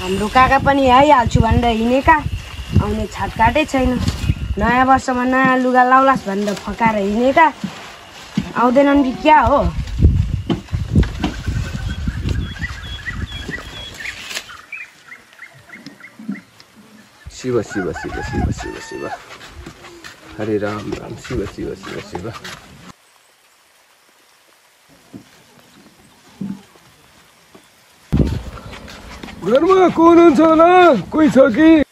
हाम्रो काका पनि आइहाल्छु भनेर हिँडेका आउने छाटकाटै छैन। नयाँ वर्षमा नयाँ लुगा लाउलास् भनेर फकाएर हिँडेका आउँदैनन् कि क्या हो? शिव शिव शिव शिव शिव शिव हरे राम राम शिव शिव शिव शिव। घरमा को हुनुहुन्छ होला? कोही छ कि?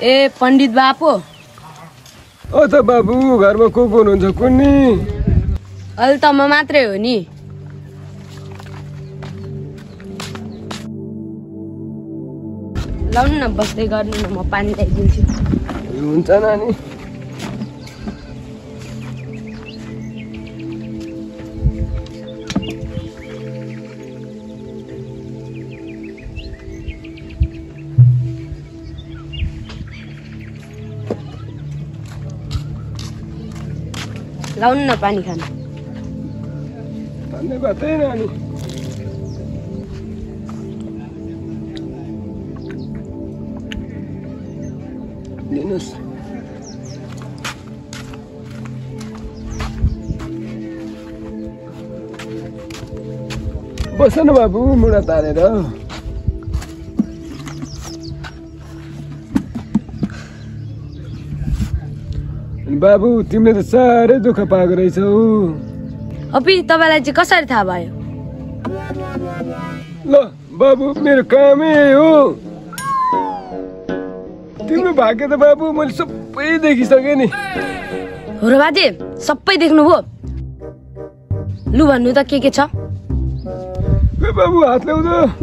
ए पण्डित बापू। त बाबु घरमा को हुनुहुन्छ कुन्नी? अहिले त म मात्रै हो नि। लाउनु न बस्दै गर्नु न, म पानी ल्याइदिन्छु। हुन्छ नानी। लाउनु न पानी खानु। धन्यवाद है नानी। लिनुहोस्। बस न बाबु मुढा तारेर। बाबु तिमीले त साह्रै दुःख पाएको रहेछौ। अपि तपाईँलाई चाहिँ कसरी थाहा भयो? ल बाबु मेरो कामै हो। तिम्रो भाग्य त बाबु मैले सबै देखिसकेँ नि। हो र बाजे, सबै देख्नुभयो? लु भन्नु त के छ? बाबु हात ल्याउ त।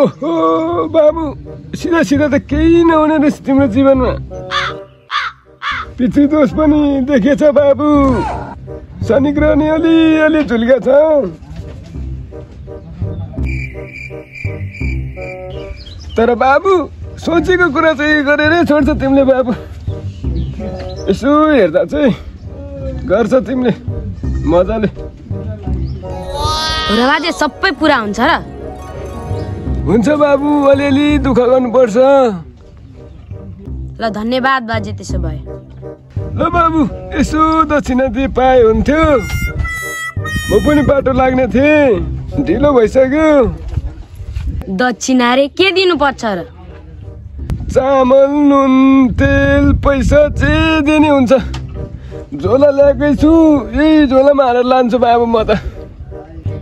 ओहो बाबु सिधा सिधा त केही नहुने रहेछ तिम्रो जीवनमा। पितृ दोष पनि देखेछ बाबु। शनि ग्रह नि अलिअलि झुल्का छ। तर बाबु सोचेको कुरा चाहिँ गरेरै छोड्छ तिमीले बाबु। यसो हेर्दा चाहिँ गर्छ तिमीले मजाले। हो र बाजे, सबै पुरा हुन्छ र? हुन्छ बाबु, अलिअलि दुःख गर्नुपर्छ। ल धन्यवाद बाजे त्यसो भए। ल बाबु यसो दक्षिणा दिए पाए हुन्थ्यो। म पनि बाटो लाग्ने थिएँ, ढिलो भइसक्यो। दक्षिणा रे के दिनुपर्छ र? चामल नुन तेल पैसा जे दिने हुन्छ। झोला ल्याएकै छु, यही झोलामा हालेर लान्छु बाबु म त।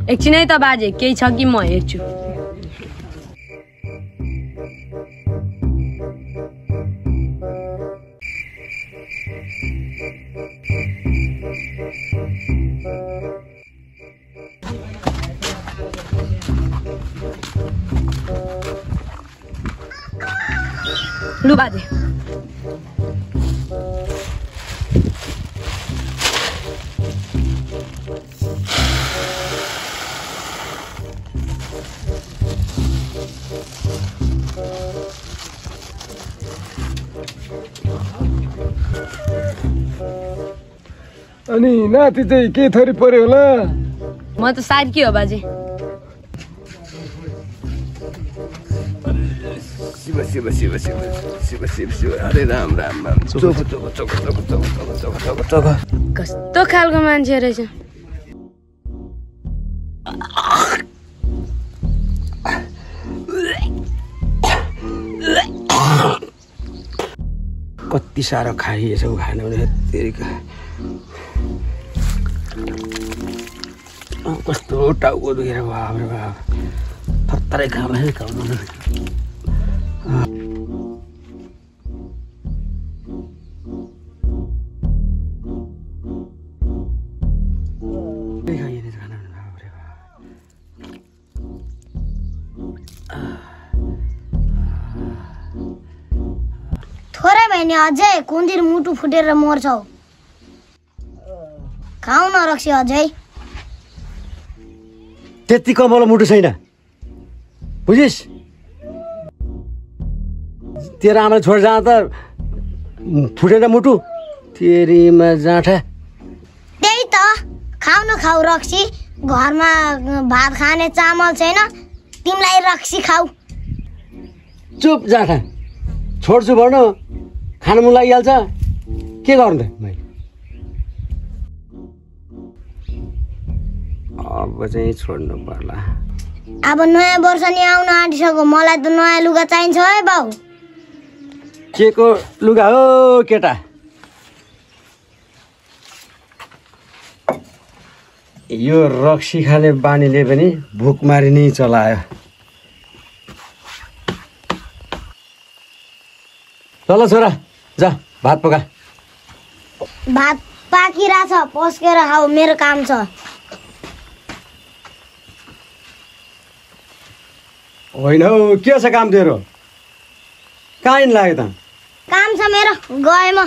एकछिन है त बाजे, केही छ कि म हेर्छु। लु बाजे। अनि नाति चाहिँ के थरी पर्यो होला? म त सार्की हो बाजे। शिव शिव शिव शिव शिव शिव शिव हरे राम राम राम। चोखो चोखो चोखो चोखो चोखो चोखो चोखो चोखो चोखो। कस्तो खालको मान्छे रहेछ। कति साह्रो खाइएछ खानु भने तेरिका। कस्तो टाउको दुखेर बाप रे बाप। थत्तरै खाँदै खाउनु। थोरै भयो नि अझै कुन्दिर मुटु फुटेर मर्छौ। खाऊ न रक्सी अझै। त्यति कमलो मुटु छैन बुझिस्। तेरो आमाले छोडेर जाँदा त फुटेन मुटु तेरीमा जाँठा। त्यही त खाऊ न खाऊ रक्सी। घरमा भात खाने चामल छैन तिमीलाई रक्सी खाऊ। चुप जाँठा छोड्छु भन्नु खानु मन लागिहाल्छ के गर्नु त मैले। अब चाहिँ छोड्नु पर्ला। अब नयाँ वर्ष नि आउन आँटिसक्यो मलाई त नयाँ लुगा चाहिन्छ है बाउ। के को लुगा हो केटा। यो रक्सी खाने बानीले पनि भुकमारी नै चलायो। ल छोरा जा भात पका। भात पाकिरहेछ पस्केर खाऊ मेरो काम छ। होइन हौ के छ काम तेरो कहाँ लाग्यो त। काम छ मेरो गए म।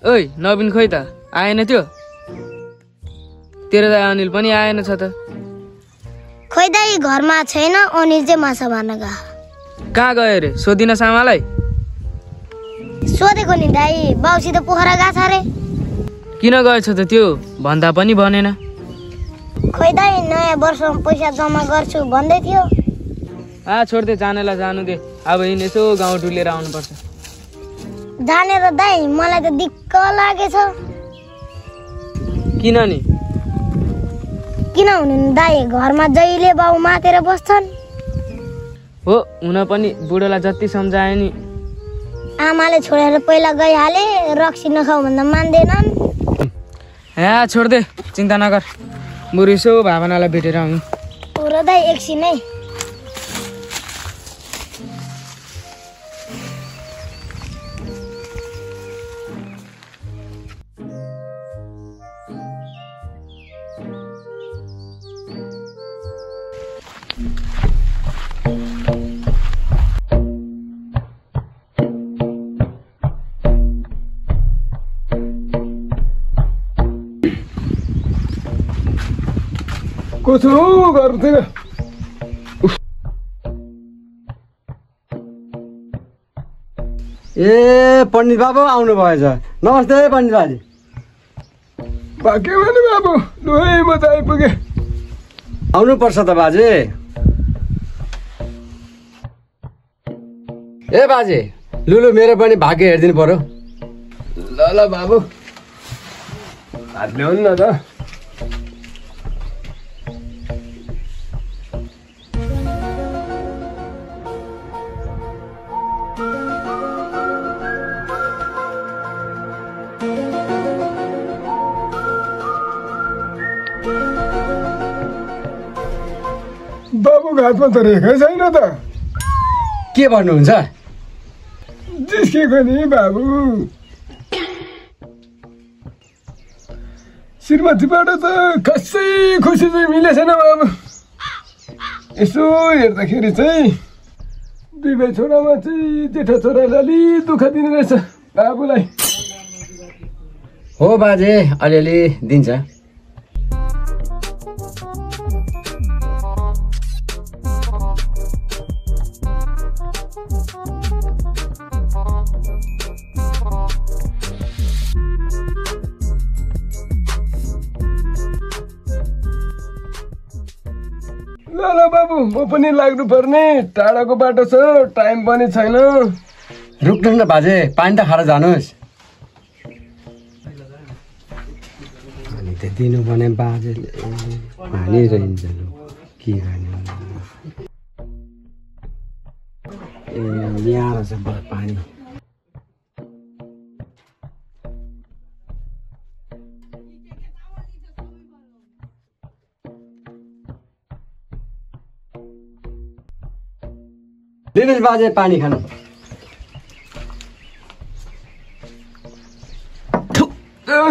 ओइ नवीन खोइ त आएन त्यो। तेरो दाइ अनिल पनि आएन छ त। खोइ दाइ घरमा छैन अनिल चाहिँ माछा मार्न गयो। कहाँ गयो रे सोधिन सामालाई। सोधेको नि दाइ बाउसित पोखरा गएको छ रे। किन गएछ त त्यो भन्दा पनि भनेन। खोइ दाइ नयाँ वर्षमा पैसा जम्मा गर्छु भन्दै थियो। छोड्दे जानेलाई जानु दे। अब यिन यसो गाउँ डुलेर आउनुपर्छ। जानेर दाइ मलाई त दिक्क लागेछ। किन नि। किन हुनु नि दाइ घरमा जहिले बाउ मातेर बस्छन्। हो हुन पनि बुढोलाई जति सम्झाए नि। आमाले छोडेर पहिला गइहाले रक्सी नखाऊ भन्दा मान्दैनन्। छोड्दे चिन्ता नगर बुढी यसो भावनालाई भेटेर आउनु। पुरा दाइ एकछिनै। कसो गर्दैन। ए पण्डित बाबु आउनु भएछ। नमस्ते पण्डित बाजे। के भने बाबु लु है म त आइपुगेँ। आउनुपर्छ त बाजे। ए बाजे लुलु मेरो पनि भाग्य हेरिदिनु पर्यो। ल बाबु हात ल्याउनु न त। बाबु घाटमा त रेखै छैन त। के भन्नुहुन्छ। जिस्केको नि बाबु। श्रीमतीबाट त खासै खुसी चाहिँ मिलेको छैन बाबु। यसो हेर्दाखेरि चाहिँ दुई भाइ छोरामा चाहिँ जेठा छोराले अलि दुःख दिने रहेछ बाबुलाई। हो बाजे अलिअलि दिन्छ। ल बाबु म पनि लाग्नु पर्ने टाढाको बाटो छ टाइम पनि छैन। रुक्नु न बाजे पानी त खाएर जानुहोस्। अनि त दिनु भने बाजेले पानी रहन्छ के गर्ने। ए यहाँ छ पानी। दिनुहोस् बाजे पानी खानु।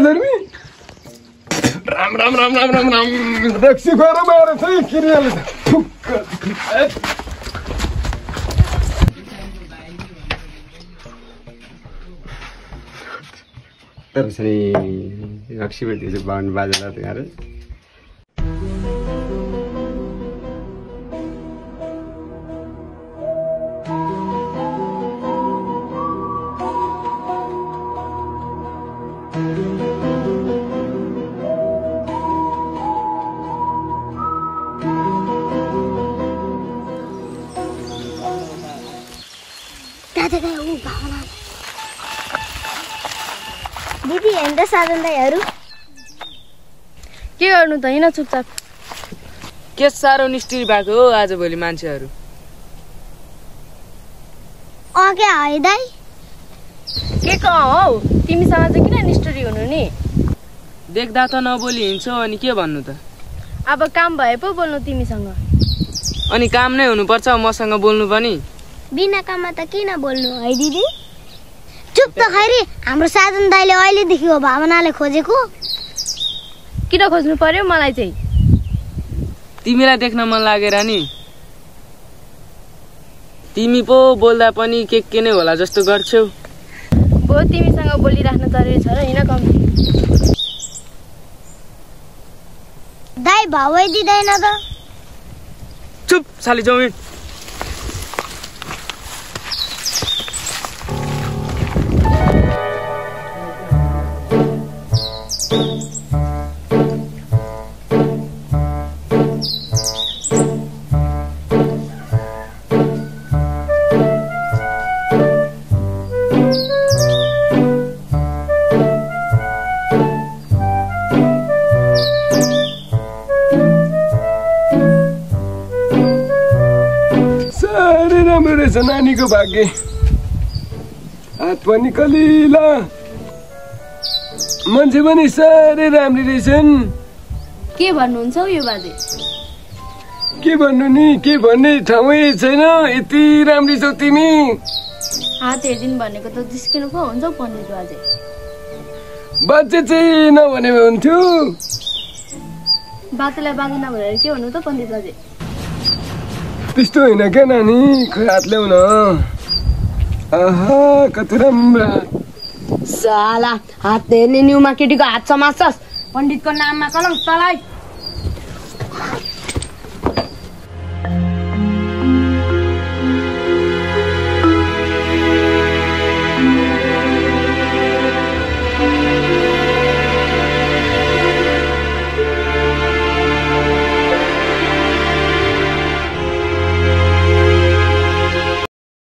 धर्मी राम राम राम राम राम राम रक्सी खुवाएर मारे चाहिँ किरिहाल्छ। तर चाहिँ रक्सी पनि दिएछ बाहुन बाजेलाई त यार। दिदी हेर्दा साधन दाइहरू के गर्नु त हिँड चुपचाप। के साह्रो निष्ठुरी भएको हो आजभोलि मान्छेहरू। क्या है दाइ? के हौ तिमीसँग चाहिँ किन निष्ठुरी हुनु नि? देख्दा त नबोली हिँड्छौ अनि के भन्नु त। अब काम भए पो बोल्नु तिमीसँग। अनि काम नै हुनुपर्छ मसँग बोल्नु पनि। बिना काममा त किन बोल्नु है दिदी? चुप त खैरी, हाम्रो साधन दाइले अहिलेदेखि हो भावनाले खोजेको। किन खोज्नु पर्यो मलाई चाहिँ? तिमीलाई देख्न मन लागेर नि। तिमी पो बोल्दा पनि के नै होला जस्तो गर्छौ। हो तिमीसँग बोलिराख्न जरुरी छ र हिँड कम्ती। दाइ भावै दिँदैन त। चुप साली जौमिन। राम्रो रहेछ नानीको भाग्य। हात पनि कलिला, मान्छे पनि साह्रै राम्री रहेछन्। के भन्नुहुन्छ हौ यो बाजे? के भन्नु नि, के भन्ने ठाउँै छैन। यति राम्री छौ तिमी। हात हेरिदिनु भनेको त जिस्किनु पो हुन्छ पण्डित बाजे। बाजे चाहिँ नभने हुन्थ्यो। बाजेलाई बाजे नभनेर के भन्नु त पण्डित बाजे? त्यस्तो होइन क्या नानी, खै हात ल्याउन। आहा कति राम्रो। साला हात हेर्ने न्युमा केटीको हात समात्छस्। पण्डितको नाममा कलम तलाई।